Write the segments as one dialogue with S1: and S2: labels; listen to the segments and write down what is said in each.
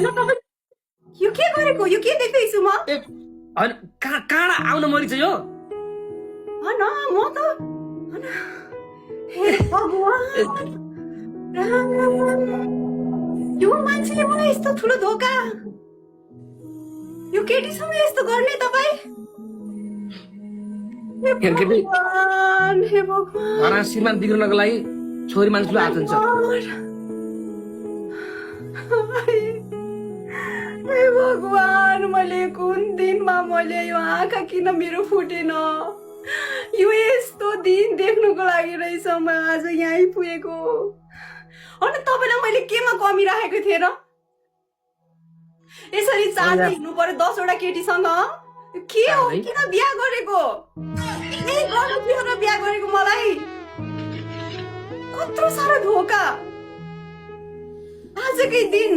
S1: होइन तपाईँ यो के गरेको यो के देख्दैछु म
S2: ए होइन कहाँ आउन मैले चाहिँ यो
S1: होइन म त होइन हे भगवान् राम राम राम यो मान्छेले मलाई यस्तो ठुलो धोका यो केटीसँग यस्तो गर्ने तपाईँ हे भगवान् हे भगवान्
S2: घरमा श्रीमान बिग्रनको लागि छोरी मान्छेले हात हुन्छ
S1: हे भगवान् मैले कुन दिनमा मैले यो आँखा किन मेरो फुटेन यो यस्तो दिन देख्नुको लागि रहेछ म आज यहाँ आइपुगेको अनि तपाईँलाई मैले केमा कमी राखेको थिएँ र यसरी चाँडै हिँड्नु पर्यो 10 वटा केटीसँग के हो किन बिहा गरेको यही गर्नु थियो र बिहा गरेको मलाई कत्रो साह्रो धोका आजकै दिन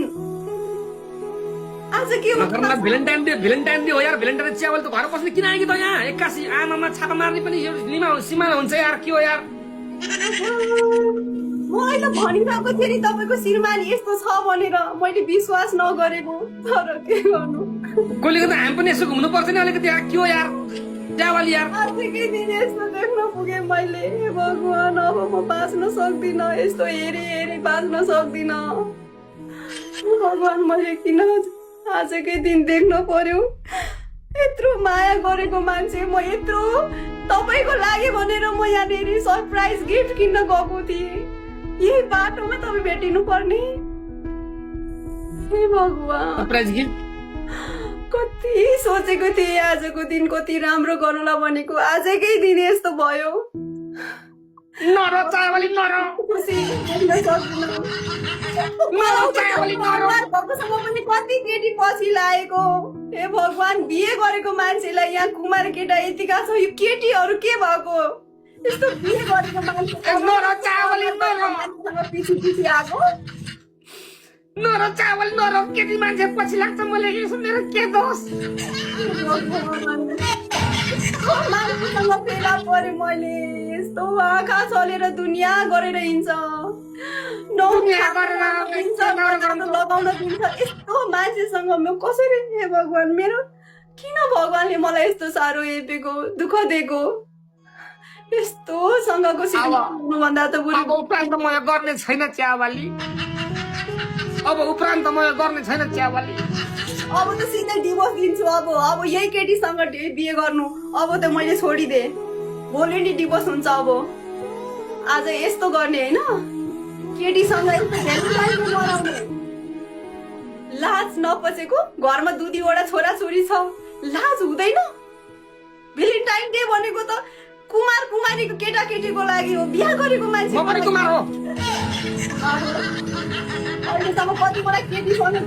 S1: आज के हो
S2: भ्यालेन्टाइन डे हो यार भ्यालेन्टाइन च्यावल त घर बस्ने किन आयो त यहाँ एक्कासी आमामा छापा मार्ने पनि सीमा हुन्छ यार के हो यार
S1: मलाई त भनिरहेको थिएँ नि तपाईँको श्रीमानी यस्तो छ भनेर मैले विश्वास नगरेको तर के गर्नु
S2: कसले त हामी पनि यसो घुम्नु पर्छ नि अलिकति यार के हो यार च्यावल यार
S1: आजकै दिन यस्तो देख्न पुगेँ मैले हे भगवान् अब म बाँच्न सक्दिनँ यस्तो हेरी हेरी बाँच्न सक्दिनँ भगवान् मैले किन आजकै दिन देख्न पर्यो यत्रो माया गरेको मान्छे म यत्रो तपाईँको लागि भनेर म यहाँनिर सरप्राइज गिफ्ट किन्न गएको थिएँ यही बाटोमा तपाईँ भेटिनु पर्ने हे भगवान्
S2: सरप्राइज गिफ्ट
S1: कति सोचेको थिएँ आजको दिन कति राम्रो गर्नुला भनेको आजकै दिन यस्तो भयो
S2: नरो चावली नरो
S1: खुसी देख्न सक्दिनँ भक्तसँग पनि कति केटी पछि लागेको हे भगवान् बिहे गरेको मान्छेलाई यहाँ कुमार केटा यतिका छ यो केटीहरू के भएको यस्तो बिहे गरेको मान्छे पछि पछि आएको
S2: नरो चावल नरो केटी मान्छे पछि लाग्छ मैले यसो मेरो के दोष
S1: मान्छेसँग फेला परे मैले यस्तो आँखा चलेर दुनियाँ गरेर हिँड्छ लगाउन दिन्छ यस्तो मान्छेसँग म कसरी हे भगवान् मेरो किन भगवान्ले मलाई यस्तो साह्रो हेपेको दुःख दिएको यस्तोसँगको भन्दा त
S2: अब उपरान्त म गर्ने छैन च्यावाली अब उपरान्त म गर्ने छैन च्यावाली
S1: अब त सिधै डिभोर्स दिन्छु अब यही केटीसँग बिहे गर्नु अब त मैले छोडिदिएँ भोलि नि डिभोर्स हुन्छ अब आज यस्तो गर्ने होइन केटीसँग लाज नपचेको घरमा 2-2 छोरा छोरी छ लाज हुँदैन भ्यालेन्टाइन डे भनेको त कुमार कुमारीको केटा केटीको लागि हो बिहा गरेको मान्छे अहिलेसम्म कति मलाई केटीसँग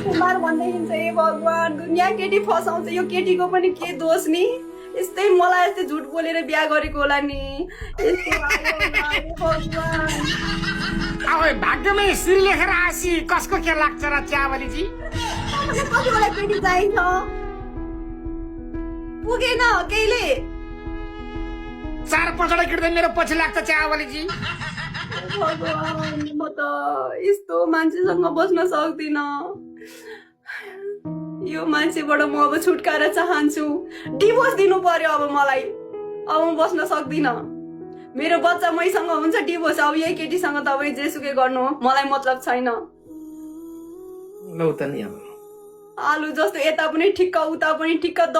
S1: कुमार भन्दै हिँड्छ हे भगवान् दुनियाँ केटी फसाउँछ यो केटीको पनि के दोष नि यस्तै मलाई यस्तै झुट बोलेर बिहा गरेको होला नि
S2: अब भाग्यमै श्री लेखेर आसी कसको के लाग्छ र च्यावलीजी
S1: कति मलाई केटी चाहिन्छ पुगेन केहीले
S2: 4-5 वटा किट्दै मेरो पछि लाग्छ च्यावलीजी
S1: भगवान् म त यस्तो मान्छेसँग बस्न सक्दिनँ यो मान्छेबाट म अब छुटकारा चाहन्छु डिभोर्स दिनु पर्यो अब मलाई अब म बस्न सक्दिनँ मेरो बच्चा मैसँग हुन्छ डिभोर्स अब यही केटीसँग तपाईँ जेसुकै गर्नु मलाई मतलब छैन
S2: लौ त नि अब
S1: आलु जस्तो यता पनि ठिक्क उता पनि ठिक्क 10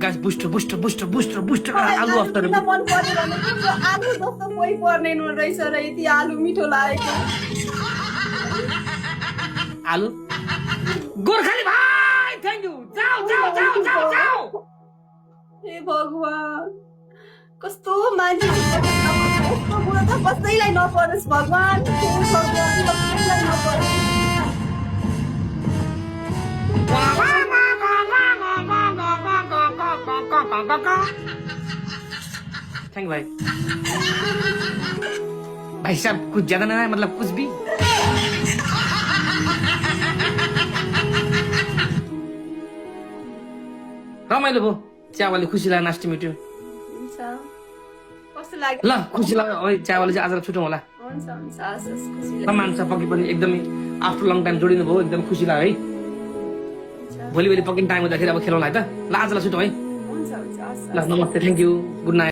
S2: गाइस बुस्ट आलु अफ्टर
S1: मन पर्दैन आलु जस्तो कोही पर्ने रहेछ र यति आलु मिठो लागेको
S2: आलु गोर्खाली भाइ थ्यांक यू जाऊ
S1: हे भगवान् कस्तो मान्छे कस्तो बुढो त कसैलाई नपरोस् भगवान् कसैलाई नपरोस्
S2: थैंक भाई भाई साहब कुछ ज्यादा ना है मतलब कुछ भी रमाइलो भयो च्यावाले खुसी लाग्यो नास्टी मिठो
S1: कस्तो लाग्यो
S2: ल खुसी लाग्यो चियावाले चाहिँ आज छुटौँ होला
S1: हुन्छ हुन्छ हस् हस् खुसी लाग्यो
S2: सम्मान छ पक्कै पनि एकदमै आफ्टर लङ टाइम जोडिनु भयो एकदम खुसी लाग्यो है भोलि पक्कै टाइम हुँदाखेरि अब खेलौँला है त ल आजलाई छुटौँ है
S1: हुन्छ हुन्छ हस्
S2: ल नमस्ते थ्याङ्क यू गुड नाइट